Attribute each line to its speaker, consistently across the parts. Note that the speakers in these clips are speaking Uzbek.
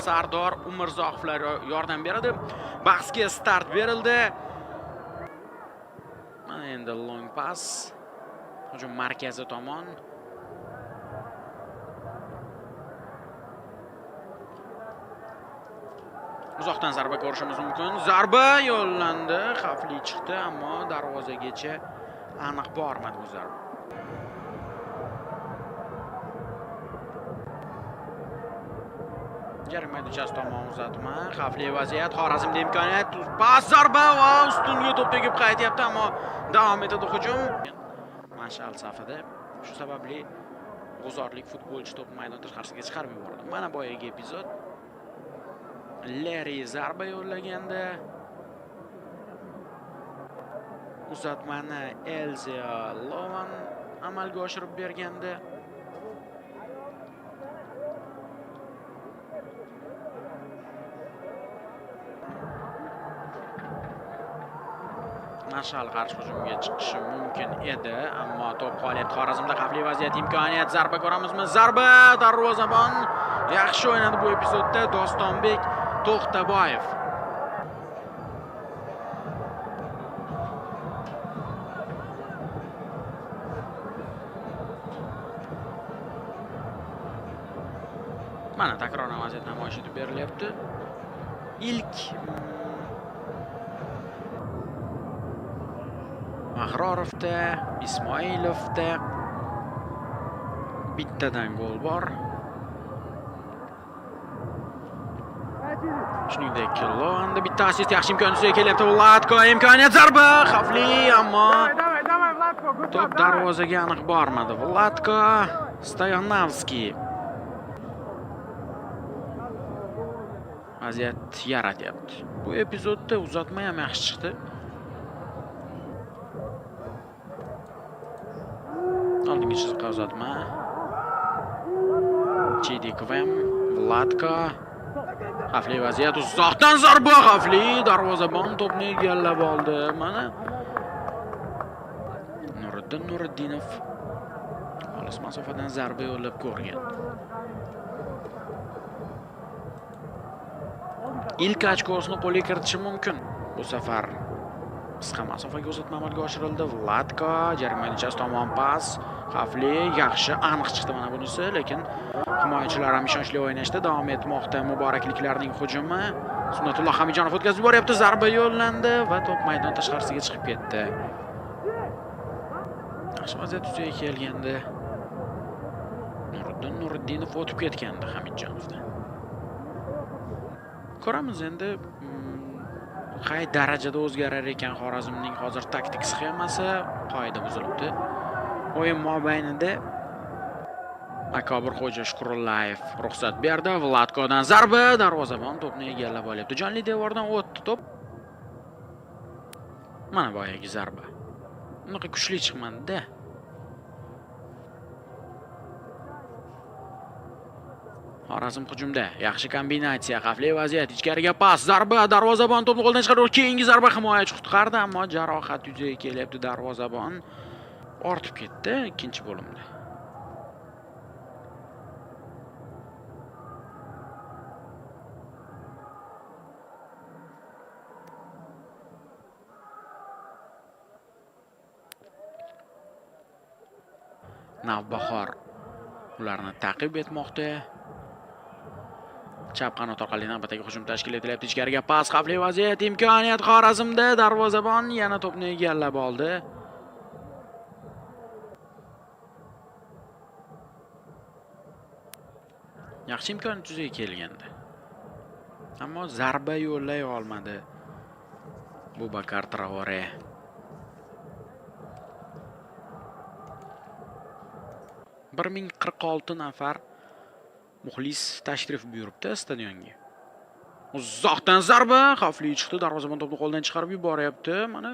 Speaker 1: Sardor Umurzoqovlar yordam beradi. Bahsga start berildi. Mana endi long pass hujum markazi tomon. Uzoqdan zarba ko'rishimiz mumkin. Zarba yo'llandi, xavfli chiqdi, ammo darvozagacha aniq bormadi bu zarba. Yarim maydonchasi tomon uzatma, xavfli vaziyat, Xorazmda imkoniyat, pas, zarba va ustunga to'p tegib qaytyapti, ammo davom etadi hujum. Mash'al safida. Shu sababli g'uzorlik futbolchi to'pni maydon tashqarisiga chiqarib yubordi. Mana boyagi epizod. Leri zarba yo'llaganda uzatmani Elzia Lovan amalga oshirib bergandi. Mash'al qarshi hujumga chiqishi mumkin edi, ammo to'p qolyapti Xorazmda. Xavfli vaziyat, imkoniyat, zarba ko'ramizmi? Zarba! Darvozabon yaxshi o'ynadi bu epizodda Dostonbek To'xtaboyev. Mana takroran vaziyat namoyish etib berilyapti. Ilk Mahrorovda, Ismoilovda bittadan gol bor. Shuningdek, Lovanda bitta assist, yaxshi imkon yuzaga kelyapti. Vlatko imkoniyat, zarba, xavfli, ammo
Speaker 2: Давай, давай, Vlatko, good
Speaker 1: to'p
Speaker 2: job, давай.
Speaker 1: darvozaga aniq bormadi. Vlatko Stoyanovskiy vaziyat yaratyapti. Bu epizodda uzatma ham yaxshi chiqdi. Oldingi chiziqqa uzatma. Chidikvem, Vlatko. Xavfli vaziyat, uzoqdan zarba, xavfli, darvozabon to'pni egallab oldi. Mana Nuriddin Nuriddinov olis masofadan zarba yo'llab ko'rgan. Ilk ochkosini qo'lga kiritishi mumkin. Bu safar qisqa masofaga uzatma amalga oshirildi. Vlatko jarima maydonchasi tomon pas, xavfli, yaxshi, aniq chiqdi mana bunisi, lekin himoyachilar ham ishonchli o'ynashda davom etmoqda. Muborakliklarning hujumi. Sunnatulloh Hamijonov o'tkazib yuboryapti, zarba yo'llandi va to'p maydon tashqarisiga chiqib ketdi. Yaxshi vaziyat yuzaga kelgandi. Nuriddin Nuriddinov o'tib ketgandi Hamidjonovdan. Ko'ramiz endi qay darajada o'zgarar ekan Xorazmning hozir taktik sxemasi. Qoida buzilibdi. O'yin mobaynida Akobir Xo'ja Shukurullayev ruxsat berdi. Vlatkodan zarba, darvozabon to'pni egallab olyapti. Jonli devordan o'tdi to'p. Mana boyagi zarba. Unaqa kuchli chiqmadi-da. Xorazm hujumda. Yaxshi kombinatsiya, xavfli vaziyat, ichkariga pas, zarba, darvozabon to'pni qo'ldan chiqardi. Keyingi zarba himoyachi qutqardi, ammo jarohat yuzaga kelyapti. Darvozabon ortib ketdi ikkinchi bo'limda. Navbahor ularni ta'qib etmoqda. Chap qanot orqali navbatdagi hujum tashkil etilyapti. Ichkariga pas, xavfli vaziyat, imkoniyat Xorazmda. Darvozabon yana to'pni egallab oldi. Yaxshi imkon yuzaga kelgandi. Ammo zarba yo'llay olmadi Bubakar Traore. 1046 nafar muxlis tashrif buyuribdi stadionga. Uzoqdan zarba, xavfli chiqdi, darvozabon to'pni qo'ldan chiqarib yuboryapti. Mana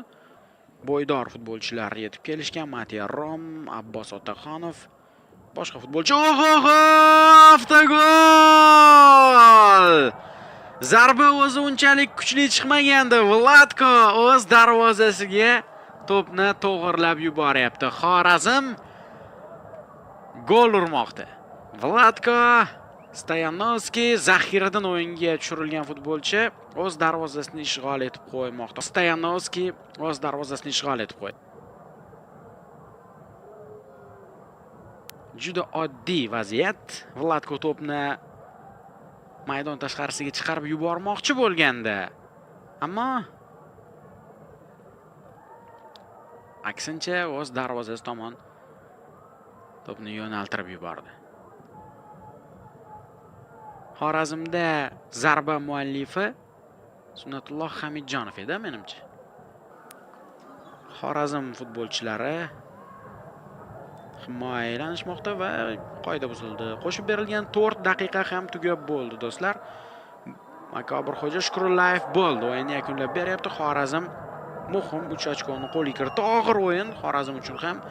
Speaker 1: bo'ydor futbolchilar yetib kelishgan. Matiya Rom, Abbos Otaxonov, boshqa futbolchi. Oho, avtogol! Zarba o'zi unchalik kuchli chiqmagandi. Vlatko o'z darvozasiga to'pni to'g'irlab yuboryapti. Xorazm gol urmoqda. Vlatko Stoyanovskiy, zaxiradan o'yinga tushirilgan futbolchi, o'z darvozasini ishg'ol etib qo'ymoqda. Stoyanovskiy o'z darvozasini ishg'ol etib qo'ydi. Juda oddiy vaziyat. Vlatko to'pni maydon tashqarisiga chiqarib yubormoqchi bo'lganda, ammo aksincha o'z darvozasi tomon to'pni yo'naltirib yubordi. Xorazmda zarba muallifi Sunnatulloh Hamidjonov edi, menimcha. Xorazm futbolchilari himoyalanishmoqda va qoida buzildi. Qo'shib berilgan 4 daqiqa ham tugab bo'ldi, do'stlar. Makobirxo'ja Shukrullayev bo'ldi. O'yinni yakunlab beryapti. Xorazm muhim 3 ochkoni qo'lga kiritdi. Og'ir o'yin Xorazm uchun ham.